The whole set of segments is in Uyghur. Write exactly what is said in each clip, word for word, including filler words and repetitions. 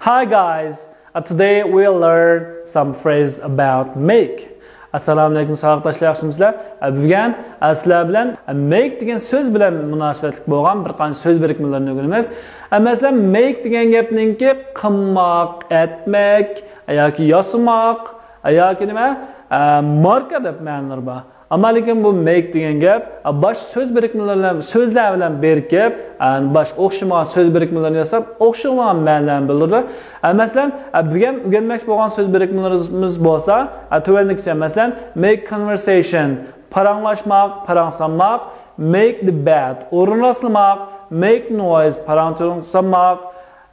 Hi guys, uh, today we'll learn some phrase about make. ئەسسالامۇئەلەيكۇم ساۋاقداشلار، ياخشىمۇسىلەر؟ ئە، بۈگۈن، ئە، سىلەر بىلەن، ئە، make دېگەن سۆز بىلەن مۇناسىۋەتلىك بولغان بىر قانچە سۆز بىرىكمىلىرىنى ئۆگىنىمىز. ئە، مەسىلەن، make دېگەن گەپنىڭكى قىلماق، ئەتمەك، ئە، ياكى ياسىماق، ئە، ياكى نېمە، ئە، ماركا دەپ مەنىلىرى بار. ئەمما لېكىن بۇ make دېگەن گەپ، ئە، باشقا سۆز بىرىكمىلىرى بىلەن، سۆزلەر بىلەن بىرىكىپ، ئە، باشقا ئوخشىمىغان سۆز بىرىكمىلىرىنى ياساپ، ئوخشىمىغان مەنىلەرنى بىلدۈرىدۇ. ئە، مەسىلەن، ئە، بۈگۈن ئۆگەنمەكچى بولغان سۆز بىرىكمىلىرىمىز بولسا، ئە، تۆۋەندىكىچە، مەسىلەن، make conversation، پاراڭلاشماق، پاراڭ سالماق، make the bed، ئورۇن راسلىماق، make noise، پاراڭ-چۇرۇڭ سالماق،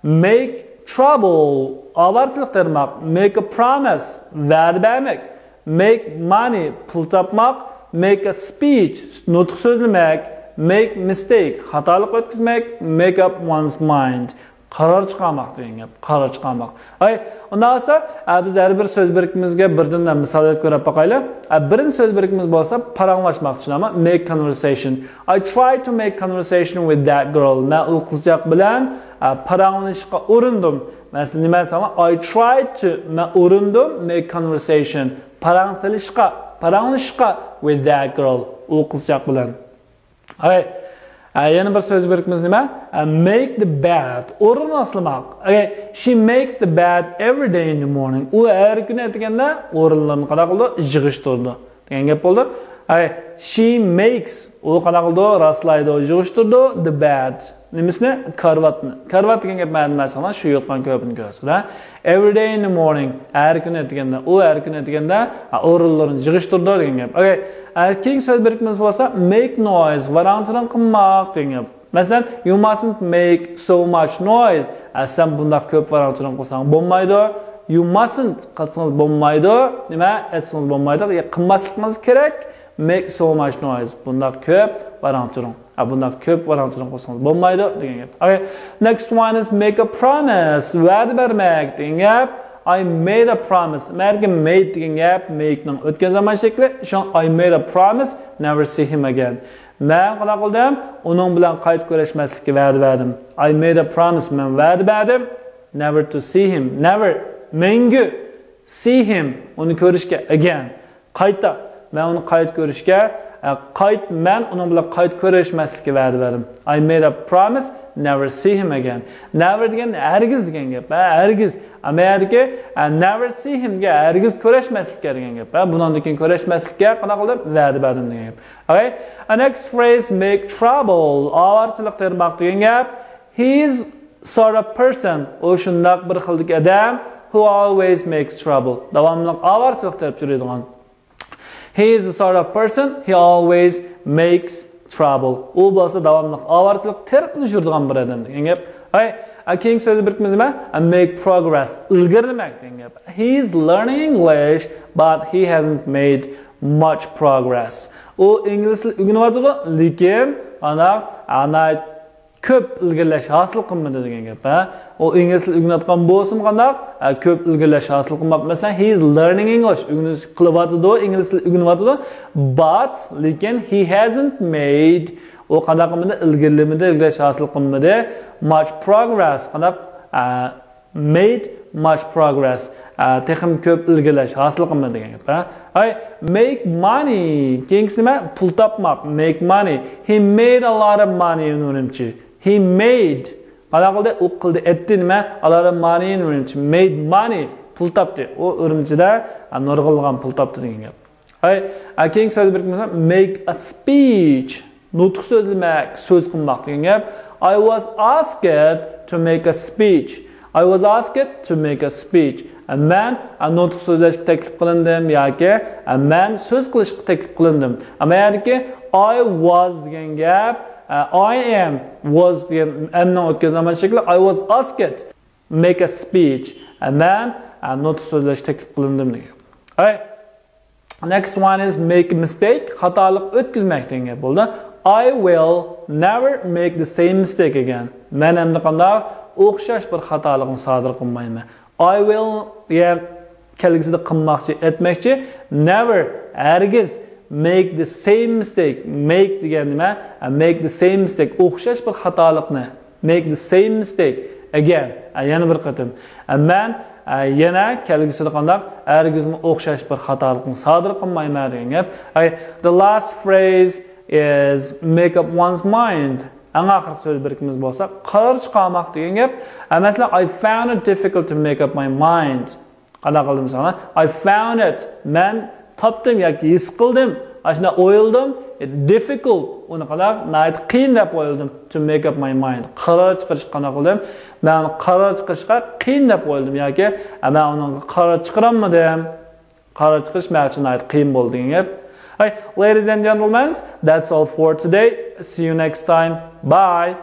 make trouble، ئاۋارىچىلىك تېرىماق، make a promise، ۋەدە بەرمەك، make money، پۇل تاپماق، make a speech، نۇتۇق سۆزلىمەك، make mistake، خاتالىق ئۆتكۈزمەك، make up one's mind، قارار چىقارماق دېگەن گەپ، قارار چىقارماق. ئاي، ئۇنداق بولسا، ئە، بىز ھەر بىر سۆز بىرىكمىمىزگە بىردىن مىسال ئېلىپ كۆرۈپ باقايلى. ئە، بىرىنچى سۆز بىرىكمىمىز بولسا پاراڭلاشماق، چۈشىنەما؟ Make conversation. I tried to make conversation with that girl. مەن ئۇ قىزچاق بىلەن، ئە، پاراڭلىشىشقا ئۇرۇندۇم. مەسىلەن، نېمە دېسەڭلار؟ I tried to، مەن ئۇرۇندۇم، make conversation، پاراڭ سېلىشقا، پاراڭلىشىشقا، with that girl، ئۇ قىزچاق بىلەن. ئاي، ئە، يەنە بىر سۆز بىرىكمىمىز نېمە؟ ئە، make the bed، ئورۇن راسلىماق. ئاي، she make the bed every day in the morning. ئۇ ھەر كۈنى ئەتىگەندە ئورۇنلىرىنى قانداق قىلىدۇ؟ يىغىشتۇرىدۇ دېگەن گەپ بولدى. ئاي، she makes، ئۇ قانداق قىلىدۇ؟ راسلايدۇ، يىغىشتۇرىدۇ، the bed. نېمىسىنى؟ كارىۋاتنى. كارىۋات دېگەن گەپ مەنىدە مەسىلەن، شۇ يوتقان كۆرپىنى كۆرسىتىدۇ. Every day in the morning، ھەر كۈنى ئەتىگەندە، ئۇ ھەر كۈنى ئەتىگەندە، ھە، ئورۇنلىرىنى يىغىشتۇرىدۇ دېگەن گەپ. ئوكەي. ھە، كېيىنكى سۆز بىرىكمىمىز بولسا make noise، ۋاراڭ-چۇرۇڭ قىلماق دېگەن گەپ. مەسىلەن، you mustn't make so much noise. ھە، سەن بۇنداق كۆپ ۋاراڭ-چۇرۇڭ قىلساڭ بولمايدۇ. You mustn't قىلسىڭىز بولمايدۇ. نېمە؟ ئەتسىڭىز بولمايدۇ. يا، قىلماسلىقىڭىز كېرەك. Make so much noise. بۇنداق كۆپ ۋاراڭ-چۇرۇڭ. ھە، بۇنداق كۆپ ۋاراڭ-چۇرۇڭ قىلسىڭىز بولمايدۇ دېگەن گەپ. ئوكەي. Next one is make a promise. ۋەدە بەرمەك دېگەن گەپ. I made a promise. مەرگە made دېگەن گەپ make نىڭ ئۆتكەن زامان شەكلى. شۇڭا I made a promise never see him again. مەن قانداق قىلدىم؟ ئۇنىڭ بىلەن قايتا كۆرۈشمەسلىككە ۋەدە بەردىم. I made a promise. مەن ۋەدە بەردىم. Never to see him. Never. مەڭگۈ. See him. ئۇنى كۆرۈشكە. Again. قايتا، مەن ئۇنى قايتا كۆرۈشكە، ئە، قايت-، مەن ئۇنىڭ بىلەن قايتا كۆرۈشمەسلىككە ۋەدە بەردىم. I made a promise never see him again. Never دېگەن ھەرگىز دېگەن گەپ، ھە، ھەرگىز. ئەمما يەردىكى، ئە، never see him دېگەن ھەرگىز كۆرۈشمەسلىككە دېگەن گەپ، ھە، بۇنىڭدىن كېيىن كۆرۈشمەسلىككە قانداق قىلدىم؟ ۋەدە بەردىم دېگەن گەپ. ئوكەي. A next phrase، make trouble، ئاۋارىچىلىك تېرىماق دېگەن گەپ. He is sort of person، ئۇ شۇنداق بىر خىلدىكى ئادەم، who always makes trouble، داۋاملىق ئاۋارىچىلىك تېرىپ يۈرىدىغان. He is the sort of person, he always makes trouble. ئۇ بولسا داۋاملىق ئاۋارىچىلىق تېرىپ يۈرىدىغان بىر ئادەم دېگەن گەپ. ئاي، ئا، كېيىنكى سۆزنى بىرىكمىمىز نېمە؟ ئا، make progress. ئىلگىرىلىمەك دېگەن گەپ. He is learning English, but he hasn't made much progress. ئۇ ئىنگلىز تىلى ئۆگىنىۋاتىدۇ، لېكىن ئانا، ئانا كۆپ ئىلگىرىلەش ھاسىل قىلمىدى دېگەن گەپ، ھە. ئۇ ئىنگلىز تىلى ئۆگىنىۋاتقان بولسىمۇ قانداق، ھە، كۆپ ئىلگىرىلەش ھاسىل قىلماپتۇ. مەسىلەن، he is learning English، ئۆگىنىش قىلىۋاتىدۇ، ئىنگلىز تىلى ئۆگىنىۋاتىدۇ. But، لېكىن، he hasn't made، ئۇ قانداق قىلمىدى؟ ئىلگىرىلىمىدى، ئىلگىرىلەش ھاسىل قىلمىدى. Much progress، قانداق، ھە، made much progress. ئە، تېخىمۇ كۆپ ئىلگىرىلەش ھاسىل قىلمىدى دېگەن گەپ، ھە. ئاي، make money. كېيىنكىسى نېمە؟ پۇل تاپماق. Make money. He made a lot of money in Urumqi. He made. قانداق قىلدى؟ ئۇ قىلدى، ئەتتى نېمە؟ A lot of money in Urumqi. Made money. پۇل تاپتى. ئۇ ئۈرۈمچىدە، ئە، نۇرغۇنلىغان پۇل تاپتى دېگەن گەپ. ھەي، ئە، كېيىنكى سۆز بىرىكمىسى، make a speech. نۇتۇق سۆزلىمەك، سۆز قىلماق دېگەن گەپ. I was asked to make a speech. I was asked to make a speech. ئە، مەن، ئە، نۇتۇق سۆزلەشكە تەكلىپ قىلىندىم ياكى، ئە، مەن سۆز قىلىشقا تەكلىپ قىلىندىم. ئەمما يەردىكى I was دېگەن گەپ، ئە، I am، was دېگەن ئەمنىڭ ئۆتكەن زامان شەكلى. I was asked make a speech. ئە، مەن، ئە، نۇتۇق سۆزلەشكە تەكلىپ قىلىندىم دېگەن. ئەي، Next one is make a mistake. خاتالىق ئۆتكۈزمەك دېگەن گەپ بولدى. I will never make the same mistake again. مەن ئەمدى قانداق ئوخشاش بىر خاتالىقنى سادىر قىلمايمەن. I will، يا كەلگۈسىدە قىلماقچى، ئەتمەكچى. Never، ھەرگىز. Make the same mistake. Make دېگەن نېمە؟ Make the same mistake. ئوخشاش بىر خاتالىقنى. Make the same mistake Again, ئە، يەنە بىر قېتىم. ئە، مەن، ئە، يەنە كەلگۈسىدە قانداق ھەرگىزمۇ ئوخشاش بىر خاتالىقنى سادىر قىلمايمەن دېگەن گەپ. ئەي، the last phrase is make up one's mind. ئەڭ ئاخىرقى سۆز بىرىكىمىز بولسا قارار چىقارماق دېگەن گەپ. ئە، مەسىلەن، I found it difficult to make up my mind. قانداق قىلدىم ساڭا؟ I found it. مەن تاپتىم ياكى ھېس قىلدىم. ئاشۇنداق ئويلىدىم. It difficult. ئۇنى قانداق؟ ناھايىتى قىيىن دەپ ئويلىدىم. To make up my mind. قارار چىقىرىش قانداق قىلدىم؟ مەن قارار چىقىرىشقا قىيىن دەپ ئويلىدىم ياكى، ئە، مەن ئۇنىڭغا قارار چىقىرالمىدىم. قارار چىقىرىش مەن ئۈچۈن ناھايىتى قىيىن بولدى دېگەن گەپ. Hey, ladies and gentlemen, that's all for today. See you next time. Bye.